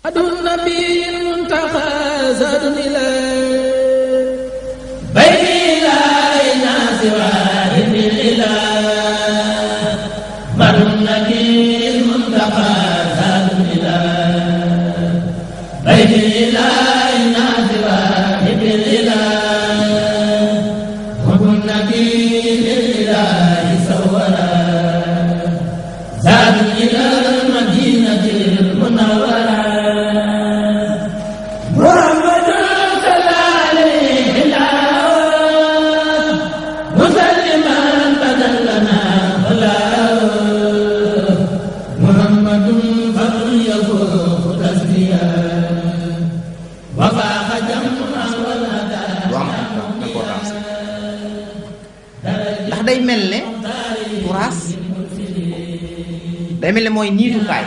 أدو النبي المنتقى زاد إلى بيت لا ناس واحد الإله مر النبي المنتقى زاد إلى بيت لا ناس واحد الإله حب النبي للإله سورا زاد إلى المدينة المنورة day mel ne turaas day mel ne mooy niitukaay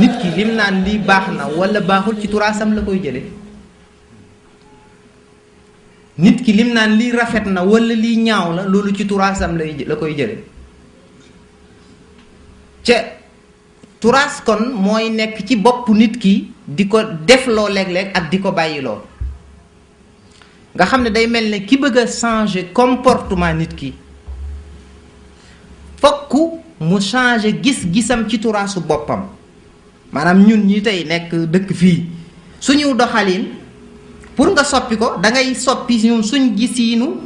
nit ki lim naan lii baax na wala baaxul ci turaasam la koy jële nit ki lim naan lii rafet na wala lii ñaaw la loolu ci turaasam la koy jële ca turaas kon mooy nekk ci bopp nit ki di ko defloo léeg-léeg ak di ko bàyyiloo nga xam ne day mel ne ki bëgg a changer comportement nit ki fokk mu changer gis-gisam ci turaasu boppam maanaam ñun ñi tey nekk dëkk fii suñu doxalin pour nga soppi ko da ngay soppi ñun suñ gisiinu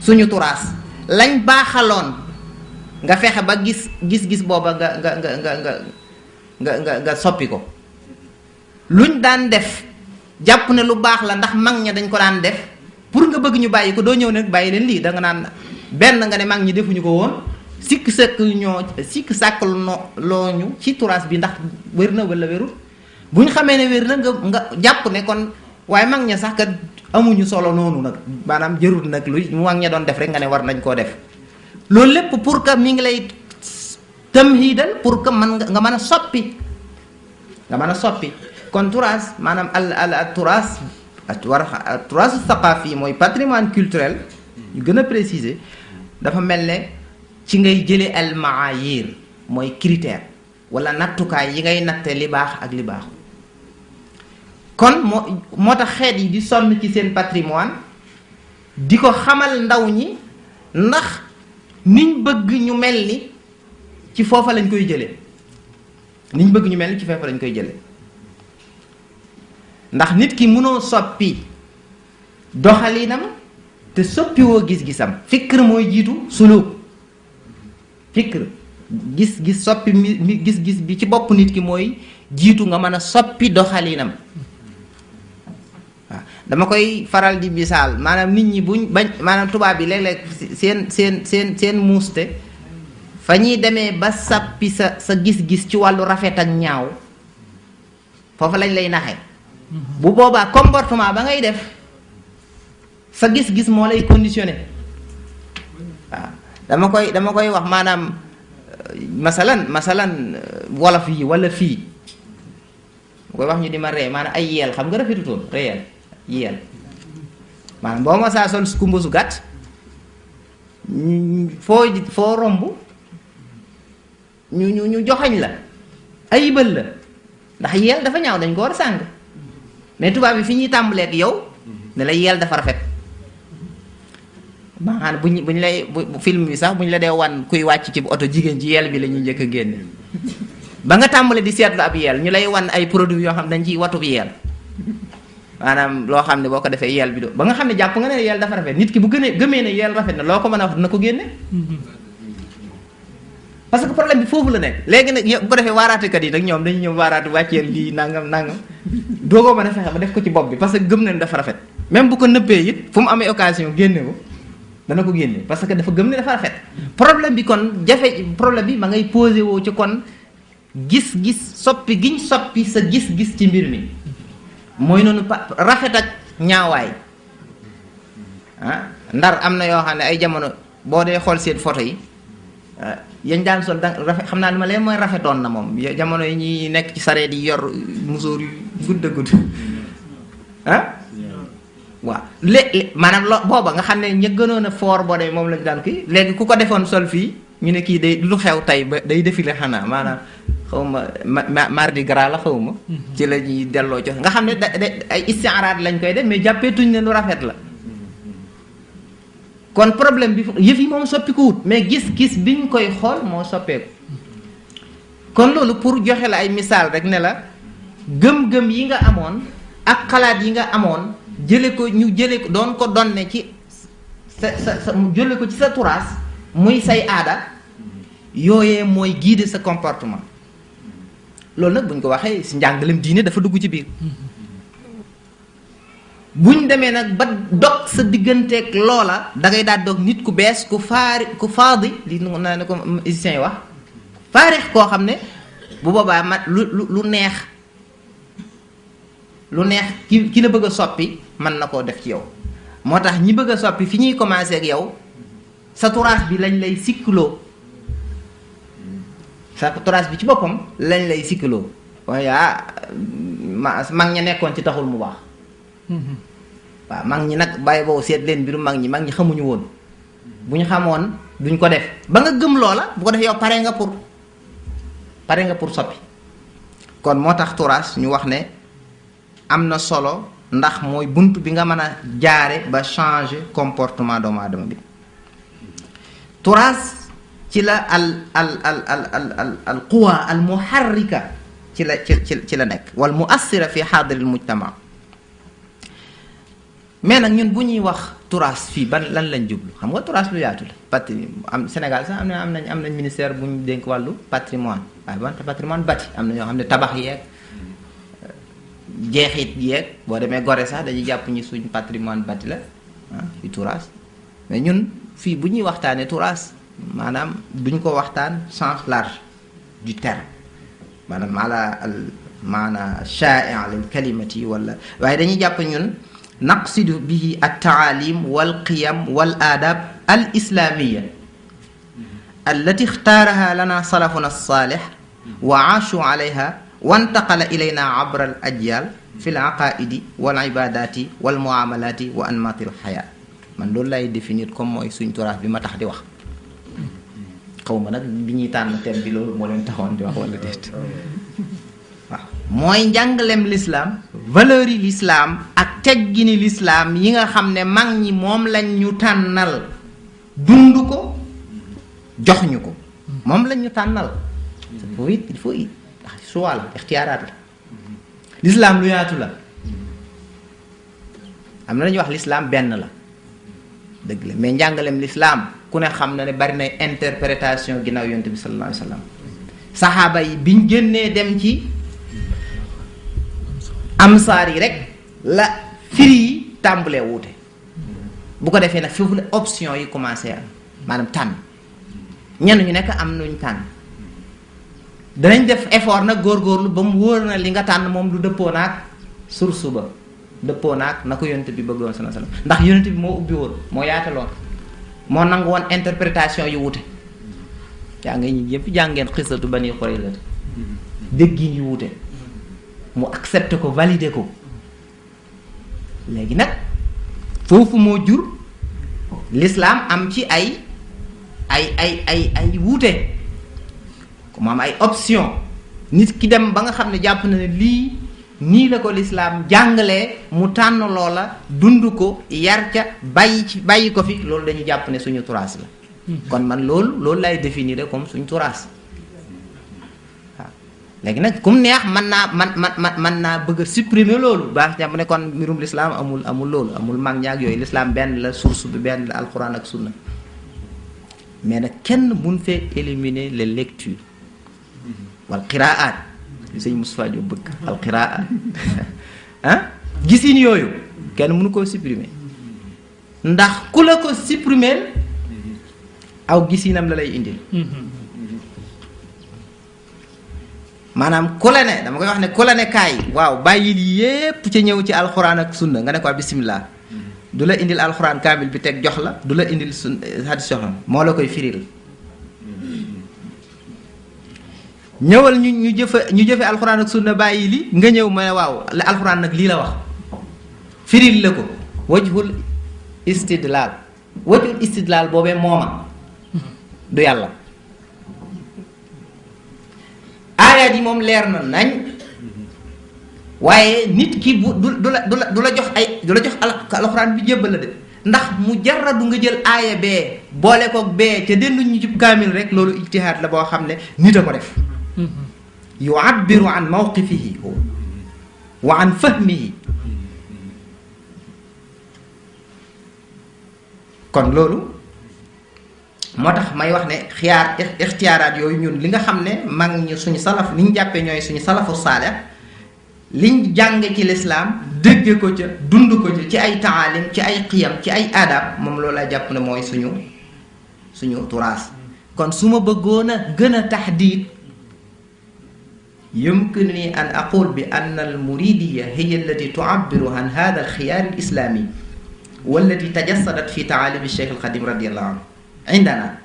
suñu turaas lañ baaxaloon nga fexe ba gis-gis booba nga soppi ko luñ daan def jàpp ne lu baax la ndax mag ña dañ ko daan def pour nga bëgg ñu bàyyi ko doo ñëw nag bàyyi leen lii da nga naan benn nga ne mag ñi defuñu ko woon sikk sàkk looñu ci turaas bi ndax wér na wala wérul bu ñu xamee ne wér na nga jàpp ne kon waaye mag ña sax kat amuñu solo noonu nag maanaam jërul nag lu mag ña doon def rek nga ne war nañ koo def loolu lépp pour que mi ngi lay tamhiidal pour que nga mën a soppi kon turaas maanaam al turaas turaasu saqaafi mooy patrimoine culturel ñu gën a préciser dafa mel ne ci ngay jële al maayir mooy critère wala nattukaay yi ngay natte li baax ak li baaxu kon moo tax xeet yi di sonn ci seen patrimoine di ko xamal ndaw ñi ndax niñ bëgg ñu mel ni ci foofa lañ koy jële niñ bëgg ñu mel ni ci foofa lañ koy jële ndax nit ki mënoo soppi doxalinam te soppiwoo gis-gisam fikr mooy jiitu suluk fikr gis-gis soppi gis-gis bi ci bopp nit ki mooy jiitu nga mën a soppi doxalinam waaw dama koy faral di misaal maanaam nit ñi buñ bañ maanaam tubaab bi léeg-léeg seen muuste fa ñuy demee ba sàppi sa gis-gis ci wàllu rafet ak ñaaw foofu lañ lay naxe bu boobaa comportement ba ngay def sa gis-gis moo lay conditionné waaw dama koy wax maanaam masalan wolof yi wala fii mu koy wax ñu di ma ree maanaam ay yeel xam nga rafetutoon réel yeel maanaam boo ma saa sol kumba su gàtt foo romb ñu joxañ la ayibal la ndax yeel dafa ñaaw dañ ko war a sàng mais tubaab bi fi ñuy tàmbaleek yow ne la yeel dafa rafet maanaam bu ñu lay film bi sax bu ñu la dee wan kuy wàcc ci oto jigéen ci yeel bi la ñuy njëkk a génne ba nga tàmbale di seetlu ab yeel ñu lay wan ay produits yoo xam dañ ciy watub yeel maanaam loo xam ne boo ko defee yeel bi do ba nga xam ne jàpp nga ne yeel dafa rafet nit ki bu gëmee ne yeel rafet na loo ko mën a wax dina ko génne parce que problème bi foofu la nekk léegi nag bu ko defee waaraatekat yi nag ñoom dañu ñëw waaraatu wàcceel lii nangam doo ko mën a fexe ba def ko ci bopp bi parce que gëm na ne dafa rafet même bu ko nëbbee it fu mu amee occasion génne ko dana ko génne parce que dafa gëm ne dafa rafet problème bi kon problème bi ma ngay posé woo ci kon gis-gis soppi giñ soppi sa gis-gis ci mbir mi mooy noonu rafet ak ñaawaay ndar am na yoo xam ne ay jamono boo dee xool seen photo yi yañ daan sol rafet xam naa li ma leen mooy rafetoon na moom jamono yi ñuy nekk ci sareet yi yor musóor yu gudd waaw maanaam booba nga xam ne ña gënoon a foor boo demee moom lañu daan kii léegi ku ko defoon sol fii ñu ne kii day lu xew tey ba day défilé xanaa maanaam xaw ma mardi gras la xaw ma ci la ñuy delloo jox nga xam ne ay istiaraat lañ koy def mais jàppeetuñ ne lu rafet la kon problème bi yëf yi moom soppiku wut mais gis-gis biñ koy xool moo soppeeku kon loolu pour joxe la ay misaal rek ne la gëm-gëm yi nga amoon ak xalaat yi nga amoon jële ko doon ko donne ci sa jële ko ci sa turaas muy say aada yooyee mooy guider sa comportement loolu nag buñ ko waxee si njàngalem diine dafa dugg ci biir buñ demee nag ba dog sa digganteeg loola da ngay daal dog nit ku bees ku faadi li naa ne ko musicien yi wax faarix koo xam ne bu boobaa lu neex ki la bëgg a soppi mën na koo def ci yow moo tax ñi bëgg a soppi fi ñuy commencé ak yow sa turaas bi lañ lay sikkloo sa turaas bi ci boppam lañ lay sikkloo waaye mag ña nekkoon ci taxul mu baax waaw mag ñi nag bàyyi boobu seet leen mbiru mag ñi xamuñu woon bu ñu xamoon duñ ko def ba nga gëm loola bu ko def yow pare nga pour soppi kon moo tax turaas ñu wax ne am na solo ndax mooy bunt bi nga mën a jaare ba changer comportement doomu aadama bi turaas ci la al quwa al muharrika ci la nekk wal muassira fi xaadiril mujtama mais nag ñun bu ñuy wax turaas fii lan lañ jublu xam nga turaas lu yaatu la Sénégal sax am nañ ministère bu ñu dénk wàllu patrimoine waaye wante patrimoine bâti am na ñoo xam ne tabax yeeg jeexit yeeg boo demee Gorée sax dañuy jàpp ñi suñ patrimoine bâti la fi turaas mais ñun fii bu ñuy waxtaanee turaas maanaam duñ ko waxtaan sens large du terme maanaam maana shaa'i' lil kalimati wala waaye dañuy jàpp ñun naqsidu bihi at-taalim wal qiyam wal adab al islamiyya allati ixtaaraha lana salafuna as-salih wa aashu alayha wa intaqala ilayna abra al ajyal fi al aqaidi wal ibadati wal muamalati wa anmati al xayaa man loolu lay définir comme mooy suñ turaas bi ma tax di wax xaw ma nag bi ñuy tànn thème bi loolu moo leen taxoon di wax wala déet waaw mooy njàngalem lislaam valeur yi lislaam ak teggini lislaam yi nga xam ne mag ñi moom lañ ñu tànnal dund ko jox ñu ko moom lañ ñu tànnal il faut choix la ixtiyaaraat la lislaam lu yaatu la am na lañuy wax lislaam benn la dëgg la mais njàngalem lislaam ku ne xam na ne bari na interprétation ginnaaw yonent bi sallallahu alayhi wa sallam saxaaba yi biñ génnee dem ci amsaar yi rek la firi yi tàmbalee wuute bu ko defee nag foofu la option yi commencé am maanaam tànn ñenn ñu nekk am nuñ tànn danañ def effort nag góorgóorlu ba mu wóor na li nga tànn moom du dëppoo naag source ba dëppoo naag na ko yonent bi bëggoon sallallahu alayhi wasallam ndax yonent bi moo ubbi woon moo yaataloon moo nangu woon interprétation yu wuute yaa ngi ñi yëpp jàngeen xisatu Bani Qurayza déggin yu wuute mu accepté ko validé ko léegi nag foofu moo jur l'islam am ci ay wuute mu am ay option nit ki dem ba nga xam ne jàpp na ne lii nii la ko l'islam jàngalee mu tànn loola dund ko yar ca bàyyi ko fi loolu dañu jàpp ne suñu turaas la kon man loolu lay définir comme suñu turaas waaw léegi nag kum neex man naa bëgg a supprimer loolu baax jàpp ne kon mbirum l'islam amul loolu amul mag ñaag yooyu l'islam benn la source bi benn la alquran ak sunna mais nag kenn mun fee éliminer les lectures wal qiraat li sëñ Moustapha Diop bëgg al qiraat gisin yooyu kenn mënu koo supprimer ndax ku la ko supprimer aw gisinam la lay indil maanaam ku la ne dama koy wax ne ku la ne kaay waaw bàyyil yépp ca ñëw ci alxuraan ak sunna nga ne ko bismillah du la indil alxuraan kaamil bi teg jox la du la indil hadis jox la moo la koy firil ñëwal ñu jëfe alxuraan ak sunna bàyyi li nga ñëw ma ne waaw la alxuraan nag lii la wax firil la ko wajhul istidlaal boobee mooma du yàlla aayaat yi moom leer na nañ waaye nit ki bu du la jox ay du la jox alxuraan bi jébbal la de ndax mu jaradu nga jël aaya bee boole koog bee ca denduñu ci kaamil rek loolu ijtihaad la boo xam ne nit a ko def yu'abbiru an mawqifihi wa an fahmihi kon loolu moo tax may wax ne ixtiyaaraat yooyu ñun li nga xam ne mag ñu suñu salaf li ñu jàppee ñooy suñu salafu saalih liñ jànge ci lislaam dégge ko ca dund ko ca ci ay taalim ci ay qiyam ci ay adab moom loolu laa jàpp ne mooy suñu turaas kon su ma bëggoon a gën a taxdiid yumkinuni an aqul bi anna al muridiya hiya allati tu'abbiru an hada al xiyaar al islami wallati tajassadat fi taalim al cheikh al xadim radiyallahu anhu indana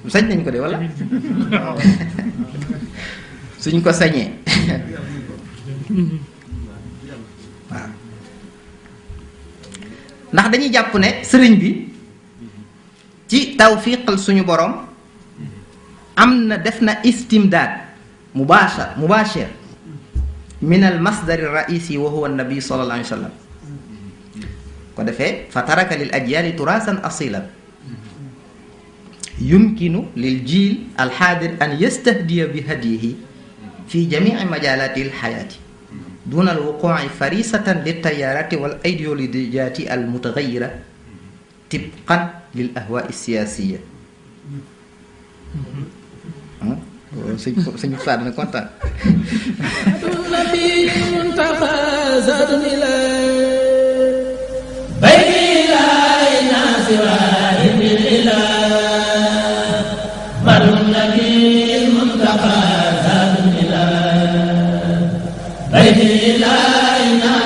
sañ nañ ko de wala suñ ko sañee waaw ndax dañuy jàpp ne sëriñ bi ci tawfiqal suñu borom am na def na istimdaad mubashir min al masdar al raisi wa huwa an-nabi sallallahu alayhi wa sallam ko defee fa taraka lil ajyaali turasan asilan yumkinu lil jiil al xaadir an yastahdiya bi hadiyihi fi jamici majalati al xayaati duna al wuquuci farisatan lil tayaarati wal idéologiyaati al mutagayira tibqan lil ahwaai siyaasiya. sëñ Faa dana kontaan. بيت الله